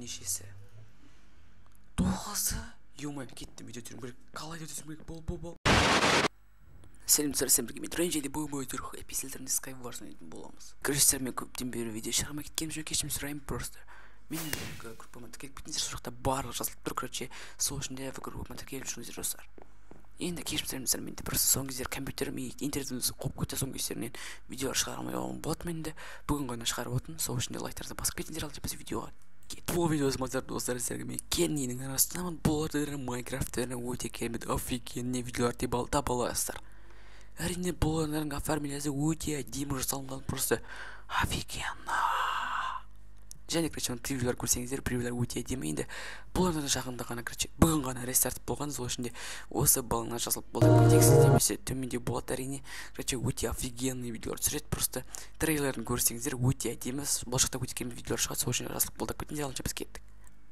нешесі? 9-ы? Ё-моё, кеттім, видео түсіруім керек. Қалай видео түсіруім керек? Бол, бол, бол. Сәлем достар, сіздермен бірге мен Ренжи де бүгін өте эпизодтарында Skywars ойнайтын боламыз. Короче, мен көптен бері видео шығармай кеткенім үшін кешірім сұраймын просто. Менің группама тіркеліп кетіңіздер, сол жақта барлығы жазылып тұр, короче, сол үшін де группама тіркеліп жүріңіздер, достар. Енді кешірім сұраймын достар, менде просто соңғы кездері компьютерім и интернетім қуып кетті, соңғы кездерінен видеолар шығара алмай қалуым болады менде. Бүгін ғана шығарып отырмын, сол үшін де лайктарды басып кетіңіздер, ал біз видеоға кеттік. Бұл видео достар, сіздерге мен Кеннинің арасындамын. Бұл Майнкрафттың өте керемет офигенный видеолар таба аласыздар. Әрине, бұл ойындардың оформлениесі өте әдемі жасалынған, просто офигенно. Және, короче, превьюлар көрсеңіздер, превьюлар өте әдемі. Енді бұл ойындарда жақында ғана, короче, бүгін ғана рестарт болған, сол үшін де осы балыңа жазылып болды. Тексіз төменде болады, әрине. Короче, өте офигенный видеолар түсіреді, просто трейлерін көрсеңіздер өте әдемі. Болашақта өте керемет видеолар шығады, сол үшін жазылып қолдап кетіңіздер. Ал біз кеттік.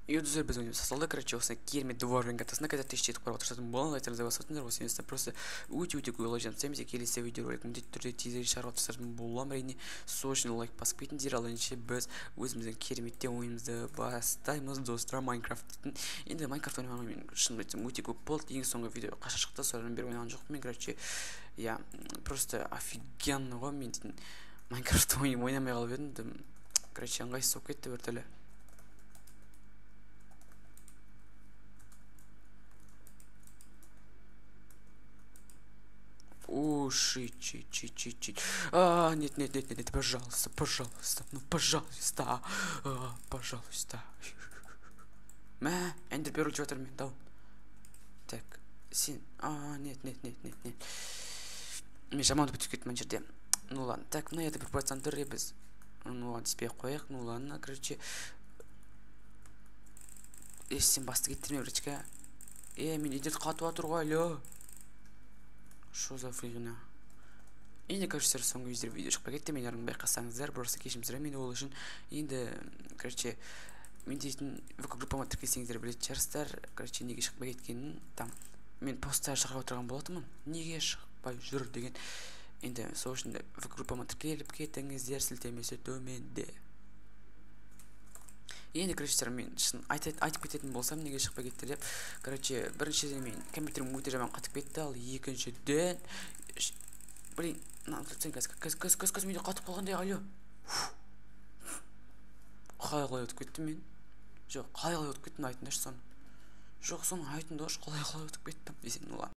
И достар, біз ойын жасалды, короче, осы керемет дворфинг картасында қазір 1000 жетіп қарап отыратын боламын. Лайктарыңызды басып өтіңдер, осы видеода просто өте-өте көп лайк жинап келесі видеоролик міндетті түрде тезірек шығарып тастайтын боламын, әрине. Сол үшін лайк басып кетіңдер. Ал ендеше біз өзіміздің кереметте ойынымызды бастаймыз, достар, Майнкрафт дейтін. Енді Майнкрафт ойнағаныма мен шынымды айтсам өте көп болды. Ең соңғы видео қашан шықты, содан бері ойнаған жоқпын мен, короче. Я просто офигенно ғой, мен дейтін Майнкрафт ойнамай қалып едім. Короче, ыңғайсыз болып кетті біртүрлі. О, шит, шит, шит, шит, шит. А, нет, нет, нет, нет, пожалуйста, пожалуйста, ну, пожалуйста, а, пожалуйста. Мә, Эндер Перл жатыр мен, дау. Так, сен, а, нет, нет, нет, нет, нет. Мен жаман бітіп кеттім ана жерде. Ну ладно, так, мына жерде бір процент тұр, біз. Ну ладно, түспей ақ қояйық, ну ладно, короче. Сен басты кеттірме, братишка. Мен үйде қатып жатыр ғой, алло. Что за фигня? Енді, короче, соңғы кездері видео шықпай кетті, мен байқасаңыздар, просто кешірім сұраймын енді ол үшін. Енді, короче, мен дейтін ВК группама тіркелсеңіздер білетін шығарсыздар, короче, неге шықпай кеткенін. Там мен посттар шығарып отырған болатынмын, неге шықпай жүр деген. Енді сол үшін де ВК группама тіркеліп кетіңіздер, сілтемесі төменде. Енді, короче, мен шын айтып кететін болсам, неге шықпай кетті деп. Короче, біріншіден мен компьютерім өте жаман қатып кетті, ал екіншіден, блин, мына қазір, қазір, менде қатып қалғандай, алло. Қалай қалай өтіп кеттім мен? Жоқ, қалай қалай өтіп кеттім, айтыңдаршы соны. Жоқ, соны айтыңдаршы, қалай қалай өтіп кеттім десең, ну ладно.